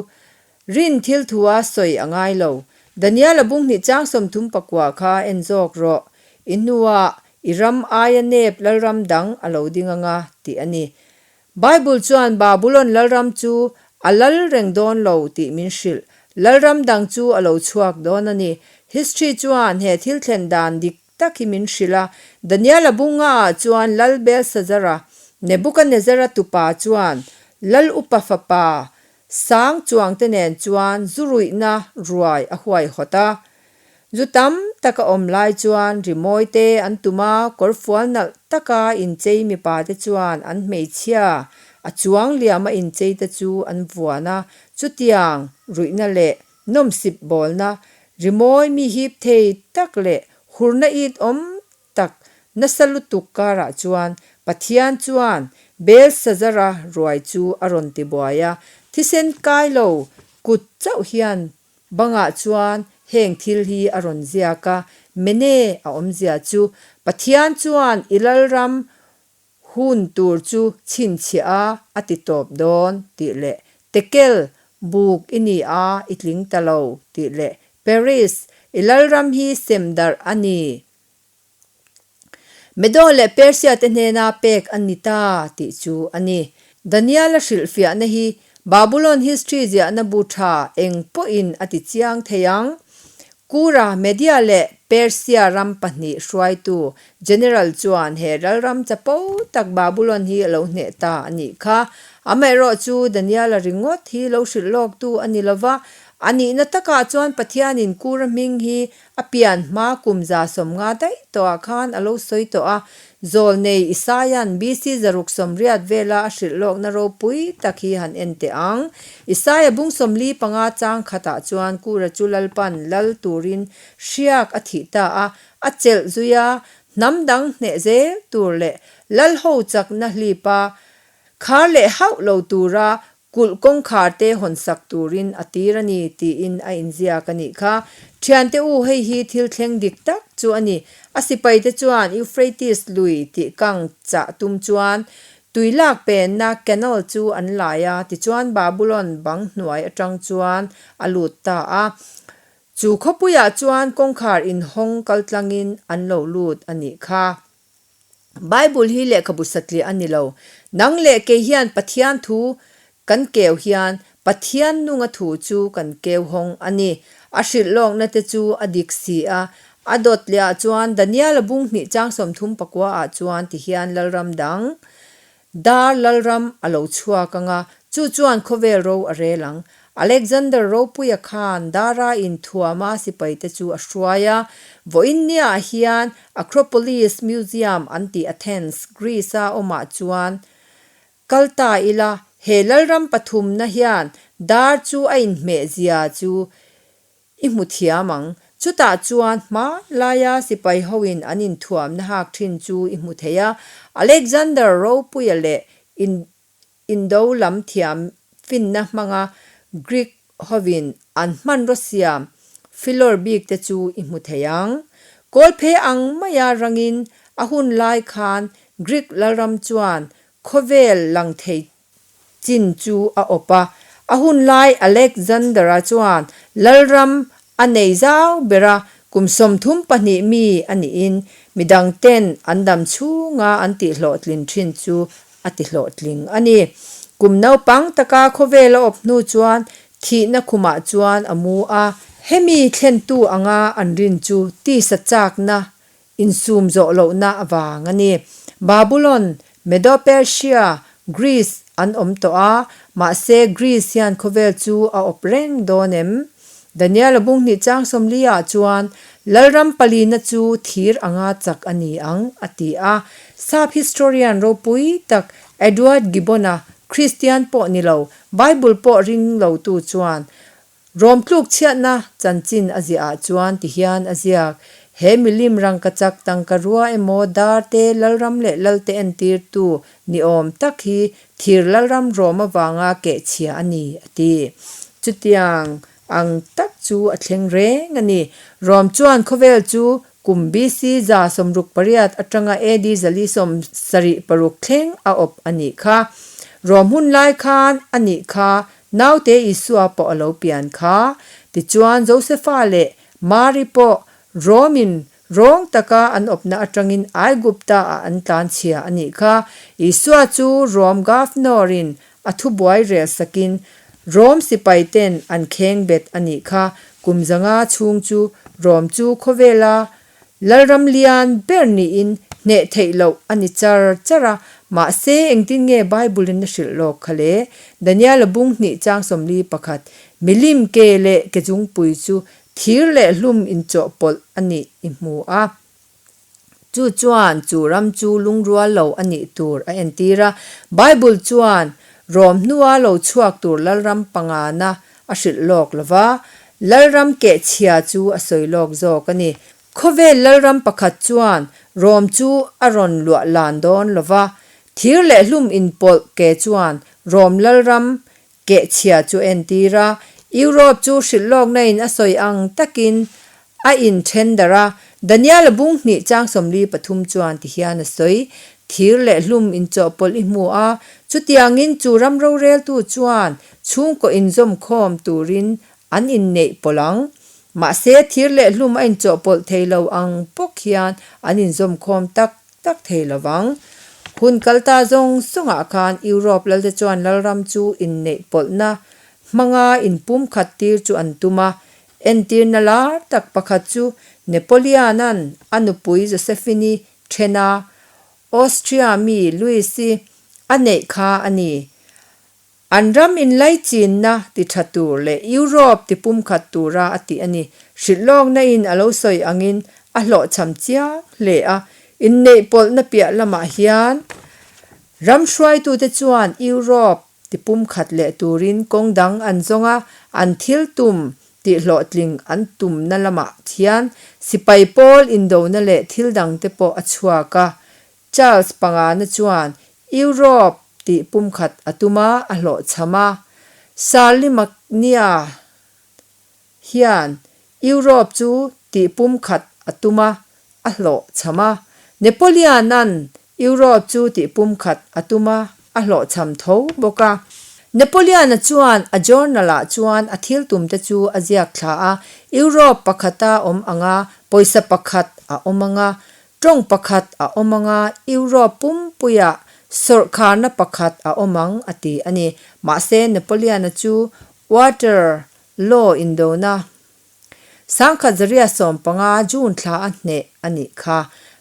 Rin thil thua sawi a ngai lo. Daniel-a bunghnih chang 39 kha en zawk rawh. I hnuah i ram aia nep lalram dang a lo ding anga tih a ni. Bible chuan Babulon lalram chu a lal reng dawn lo tih min hrilh. Lalram dang chu a lo chhuak dawn a ni. History chuan he thil thlen dan dik tak hi min hrilh a. Daniel-a bunga-ah chuan Lal Belshazzar-a, Nebuchadnezzar-a tupa chuan Lal upa fapa Sang chuangte nen chuan zu ruihna ruai a huaihawt a. Zu tam tak a awm lai chuan rimawi te an tum a, kawrfual nalh taka inchei mipa te chuan an hmeichhia a chuang liama inchei te chu an vuan a. Chutiang ruihna leh nawmsip bawlna rimawi mi hip thei tak leh hurna it awm tak nasa lutuk karah chuan Pathian chuan Belshazzar-a ruai chu a rawn ti buai a, thisen kai lo kut chauh hian bangah chuan heng thil hi a rawn ziak a, Mene a awmzia chu Pathian chuan i lalram Hun tur chu chhinchhiah a a ti tawp dawn tih leh Tekel, buk i ni a, i tling ta lo tih leh Paris, i lalram hi sem darh a ni. Medo leh Persia te hnena pek a ni ta tih chu a ni. Daniel-a hrilhfiahna hi Babulon history ziahna bu tha eng pawhin a ti chiang thei ang. Kura, Media leh Persia ram pahnih hruaitu General chuan he lalram chapo tak Babulon hi a lo hneh ta a nih kha. Amaherawh chu Daniela ringawt hi lo hrilh lawktu a ni lova, a nihna takah chuan Pathianin Kura hming hi a pian hma kum 150 daih tawhah khan a lo sawi tawh a, Zawlnei Isaia'n BC 680 vela a hrilh lawkna ropui tak hi han en teh ang. Isaia bung 45 chang khatah chuan Kura chu Lalpan lal turin hriak a thih ta a, a chelh zui a, hnam dang hneh zel tur leh lal ho chakna hlipa khar leh hauh lo tura Kulh kawngkhar te hawn sak turin a tir a ni tiin a inziak a nih kha. Thiante u, hei hi thil thleng dik tak chu a ni. A sipai te chuan Euphrates lui tih kang chah tum chuan tui lak penna canal chu an lai a, tichuan Babulon bang hnuai atang chuan a lut ta a. Chu khawpuiah chuan kawngkhar inhawng kaltlangin an lo lut a nih kha. Bible hi lehkhabu satliah a ni lo. Nang leh kei hian Pathian thu kan keu hian Pathian nunga thu chu kan keu hawng a ni. A hrilh lawkna te chu a dik si a. A dawt leh ah chuan Daniel-a bung hnih chang 39 ah chuan ti hian Lalram dang Dar Lalram a lo chhuak ang a, chu chuan khawvel ro a rel ang. Alexander Ropuia khan Dara inthuama sipaite chu a hruai a. Vawiin niah hian Acropolis Museum an tih Athens, Greece-a awmah chuan kal ta ila, he Lalram pathumna hian Dar chu a inhmeh zia chu I hmu thiam ang. Chutah chuan hma laia sipai hoin an inthuamna hak thin chu i hmu thei a. Alexander Ropuia leh Indo lam thiam finna hmanga Greek hovin an hmanraw siam filawr bik te chu i hmu thei ang. Kawlphe ang maia rangin a hun lai khan Greek lalram chuan khawvel lang thei chin chu a awp a. A hun lai Alexander-a chuan lalram a nei zau ber a, kum 32 mi a niin midangten an dam chhunga an tihhlawhtlin thin chu a tihlawhtling a ni. Kum naupang taka khawvel a awp hnu chuan thihna khumah chuan a mu a. Hemi thlentu anga an rin chu tisa chakna insum zawh lohna avang a ni. Babulon, Medo-Persia, Greece an awm tawh a, mahse Greece hian khawvel chu a awp reng dawn em? Daniel-a bunghnih chang 40 ah chuan, Lalram palina chu thir anga chak a ni ang, a ti a. Sap historian ropui tak Edward Gibbon-a, Kristian pawh ni lo, Bible pawh ring lotu chuan, Rom tluk chhiatna chanchin a ziah ah chuan ti hian a ziak, He milim rangkachak tangka rua emaw dar te lalram leh lalte entirtu ni awm tak hi thir lalram rawm avanga kehchhia a ni, a ti. Chutiang ang tak chu a thleng reng a ni. Rom chuan khawvel chu kum BC 168 atanga AD 476 thleng a awp a nih kha. Rom hun lai khan a nih kha naute Isua pawh a lo pian kha. Tichuan Josefa leh Mari pawh Rom-in Rawng taka an awpna atangin Aigupta-ah an tlanchhia a nih kha. Isua chu Rom Governor-in a thubuai rel sakin Rom sipaiten an khengbet a nih kha. Kum 500 chhung chu Rom chu khawvela lalram lian ber niin hneh theih loh a ni char char a. Mahse, engtin nge Bible-in a hrilh lawk kha le? Daniel-a bung hnih chang 41, Milim ke leh ke zungpui chu Thir leh hlum inchawhpawlh a nih i hmu a. Chu chuan chu ram chu lungrual lo a nih tur a entir a. Bible chuan Rom hnua lo chhuak tur lalram pangana a hrilh lawk lo va, lalram kehchhia chu a sawi lawk zawk a ni. Khawvel lalram pakhat chuan Rom chu a rawn luah lan dawn lo va, thir leh hlum inpawlh ke chuan Rom lalram Kehchhia chu entir a, Europe chu hrilhlawkna in a sawi ang takin a in then darh a. Daniel-a bung hnih chang 43 chuan ti hian a sawi, Thir leh hlum inchawhpawlh i hmu a, chutiangin chu ram roreltu chuan chhungkaw inzawmkhawm turin an inneih pawlh ang. Mahse, thir leh hlum a inchawhpawlh thei lo ang bawk hian an inzawmkhawm tak tak thei lo vang. Hun kal ta zawng zawngah khan Europe lalte chuan lalram chu inneih pawlhna hmanga inpumkhat tir chu an tum a. Entirna lar tak pakhat chu Napoleon-a'n a nupui Josephine-i thena Austria mi Louis-i a neih kha a ni. An ram inlaichinna ti tha tur leh Europe ti pumkhat tura a tih a ni. Hrilhlawkna in a lo sawi angin a hlawhchham chiang hle a. Inneih pawlhna piah lamah hian ram hruaitute chuan Europe ti pumkhat leh turin kawng dang an zawng a, an thil tum tihhlawhtling an tumna lamah hian sipai pawl indona leh thil dangte pawh a chhuak a. Charles pangana chuan Europe tih pumkhat a tum a, a hlawhchham a. Charlemagne hian Europe chu tih pumkhat a tum a, a hlawhchham a. Napoleon-a'n Europe chu tih pumkhat a tum a, a hlawhchham tho bawk a. Napoleon-a chuan a journal-ah chuan a thil tumte chu a ziak thla a, Europe pakhata awm ang a, pawisa pakhat a awm ang a, Tawng pakhat a awm ang a, Europe pumpuiah sawrhkharna pakhat a awm ang, a ti a ni. Mahse, Napoleon-a chu Waterloo indona 1915 June thla a hneh a nih kha.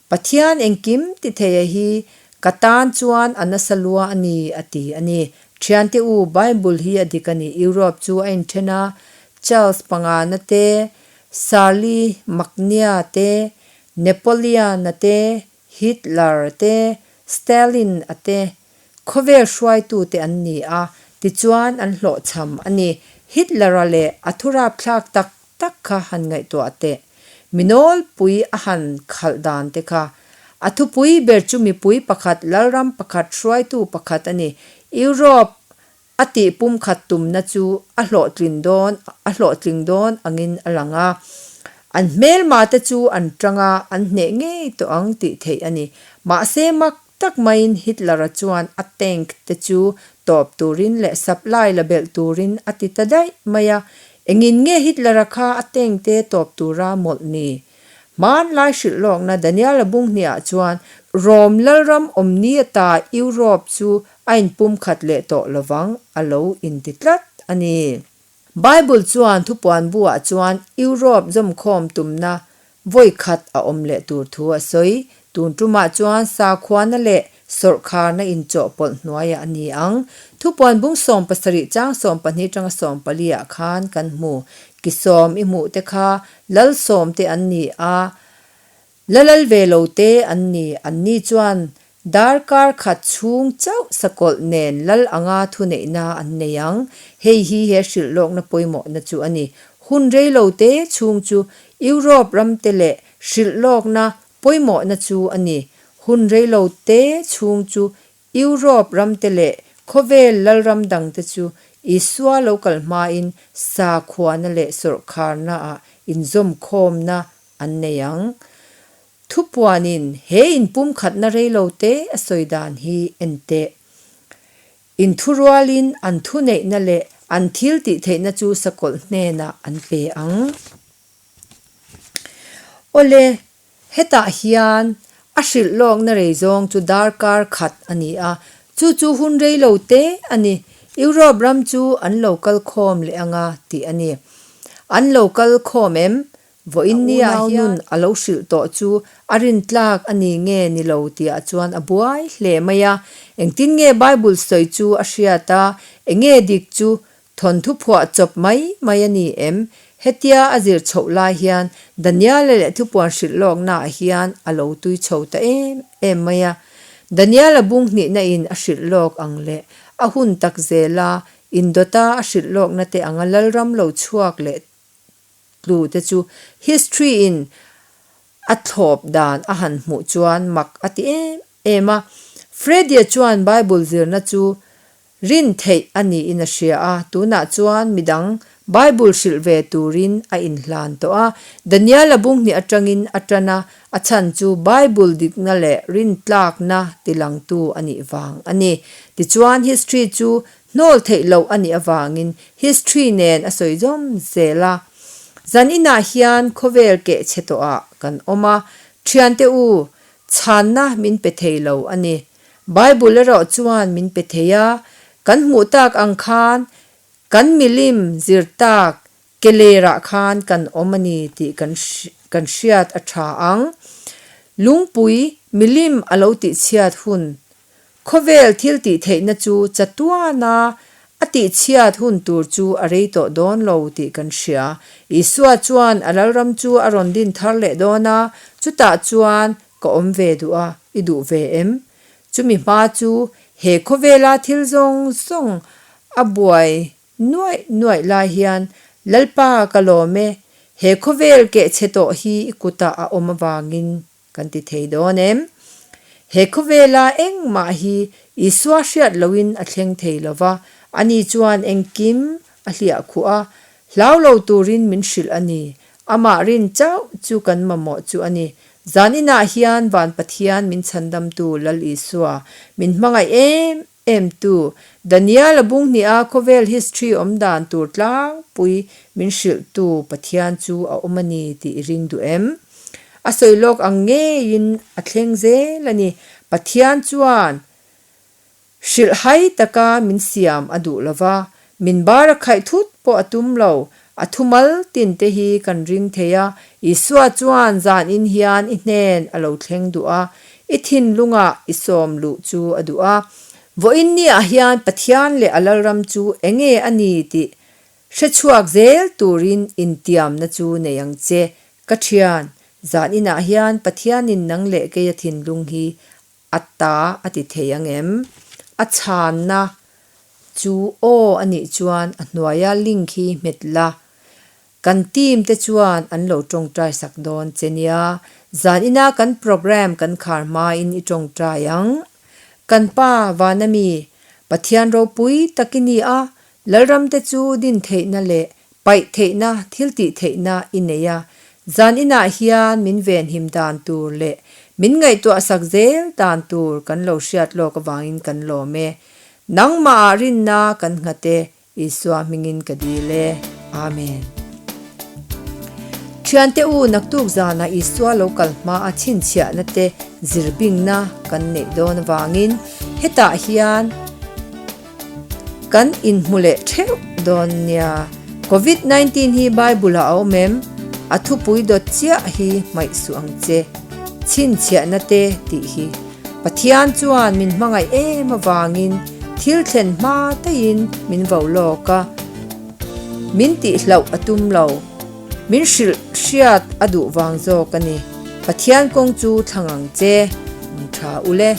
Pathian engkim ti theia hi ka tan chuan a nasa lua a ni, a ti a ni. Thiante u, Bible hi a dik a ni. Europe chu a inthen a, Charles pangana te, Charlemagne te, Napoleon-a te, Hitler-a te, Stalin-a te, khawvel hruaitute an ni a, tichuan an hlawhchham a ni. Hitler-a leh a thurapthlak tak tak kha han ngaihtuah teh. Mi nawlpui a han khalh dan te kha. A thupui ber chu mipui pakhat, lalram pakhat, hruaitu pakhat a ni. Europe. A tih pumkhat tumna chu a hlawhtlin dawn a hlawhtling dawn angin a lang a. An hmelma te chu an tang a, an hneh ngei tawh ang tih theih a ni. Mahse mak tak maiin Hitler-a chuan a tank te chu tawp turin leh supply la belh turin a ti ta daih mai a. Engin nge Hitler-a kha a tank te tawp tura mawlh ni? Hmanlai hrilh lawkna Daniel-a bunghniah chuan Rom lalram awmni ata Europe chu a inpumkhat leh tawh lovang a lo inti tlat a ni. Bible chuan thupuan buah chuan Europe zawmkhawm tumna vawi khat a awm leh tur thu a sawi. Tun tumah chuan sakhuana leh sawrhkharna inchawhpawlh hnuaiah a ni ang. Thupuan bung 17 chang 12 tanga 14 ah khan kan hmu. Ki sawm i hmuh te kha lal sawm te an ni a, La lal ve lo te an ni. Anni chuan darkar khat chhung chauh sakawlh nen lal anga thuneihna an nei ang. Hei hi he hrilh lawkna pawimawhna chu a ni. Hun rei lo te chhung chu Europe ramte leh hrilh lawkna pawimawhna chu a ni. Hun rei lo te chhung chu Europe ramte leh khawvel lalram dangte chu Isua lo kal hmain sakhuana leh sawrkharnaah inzawmkhawmna an nei ang. Thupuanin he inpumkhatna reilo te a sawi dan hi en teh. Inthurualin an thuneihna leh an thil tihtheihna chu sakawlh hnenah an pe ang. Awle, hetah hian a hrilh lawkna rei zawng chu darkar khat a ni a, chu chu hun reilo te a ni. Europe ram chu an lo kal khawm leh anga tih a ni. An lo kal khawm em? Vawiin nia hian a lo hrilh tawh chu a rintlak a ni nge ni lo tihah chuan a buai hle mai a. Engtin nge Bible sawi chu a hriat a, enge dik chu thawnthu phuah chawp mai mai a ni em? Hetia a zir chhoh lai hian Daniela leh thupuan hrilh lawknaah hian a lo tui chho ta em em mai a. Daniela bung hnihna in a hrilh lawk ang leh a hun tak zela indawta a hrilh lawkna te anga lalram lo chhuak leh tlu te chu history in a thlawp dan a han hmuh chuan mak a ti em em a. Freddy-a chuan Bible zirna chu rin theih a niin a hria a, tunah chuan midang Bible hrilh ve turin a inhlan tawh a. Daniel-a bunghnih atangin a tan a, a chhan chu Bible dikna leh rintlakna tilangtu a nih vang a ni. Tichuan history chu Hnawl theih loh a nih avangin history nen a sawi zawm zel a. Zan inah hian khawvel keh chhe tawhah kan awm a, thiante u, chhanna min pe thei lo a ni. Bible erawh chuan min pe thei a, kan hmuh tak ang khan kan milim zir tak ke lerah khan kan awm a ni tih kan kan hriat a tha ang. Lungpui milim a lo tihchhiat hun Khawvel thil tih theihna chu chatuana a tihchhiat hun tur chu a rei tawh dawn lo tih kan hria. Isua chuan a lalram chu a rawn din thar leh dawn a, chutah chuan ka awm ve duh a, i duh ve em? Chumi hma chu he khawvela thil zawng zawng a buai nuaih nuaih lai hian Lalpa ka lawm e, he khawvel kehchhe tawh hi i kutah a awm avangin Kan ti thei dawn em? He khawvela engmah hi Isua hriat loin a thleng thei lo va, ani chuan engkim a hliah khuh a, hlau lo turin min hrilh a ni. Amah rin chauh chu kan mamawh chu a ni. Zan inah hian Van Pathian min chhandamtu Lal Isua min hmangaih em em tu Daniel-a bunghniha khawvel history awm dan tur tlangpui min hrilhtu Pathian chu a awm a ni tih i ring duh em? A sawi lawk ang ngeiin a thleng zel a ni. Pathian chuan hrilhhai taka min siam a duh lo va, min bar a khaih thut pawh a tum lo. A thumal tin te hi kan ring thei a, Isua chuan zanin hian i hnen a lo thleng duh a, i thinlungah i sawm luh chu a duh a. Vawiin niah hian Pathian leh a Lalram chu enge a ni tih hrechhuak zel turin intiamna chu nei ang che. Ka thian, zaninah hian Pathianin nang leh keia thinlung hi A ta a ti thei ang em? A chhanna chu aw a nih chuan a hnuaia link hi hmet la. Kan team te chuan an lo tawngtai sak dawn che nia. Zanina kan program kan khar hmain i tawngtai ang. Kan pa Vanami. Pathian ropui tak i ni a, Lalramte chu din theihna leh paih theihna, thiltih theihna i nei a. Zan inah hian min venhim dan tur leh min ngaihtuahsak zel dan tur kan lo hriat lawk avangin kan lawm e. Nangmahah rinna kan nghat e, Isua hmingin ka dil e. Amen. Thiante u, naktuk zanah Isua lo kal hma a chhinchhiahna te zirbingna kan neih dawn avangin hetah hian kan inhmu leh theuh dawn nia. Covid 19 hi Bible ah a awm em? A thupui dawt chiah hi hmaih suh ang che. Chhinchhiahna te tih hi. Pathian chuan min hmangaih em avangin thil thlen hma taiin min vo lawk a, min tihhlauh a tum lo. Min hrilh hriat a duh vang zawk a ni. Pathian kawng chu thlang ang che, min tha ule.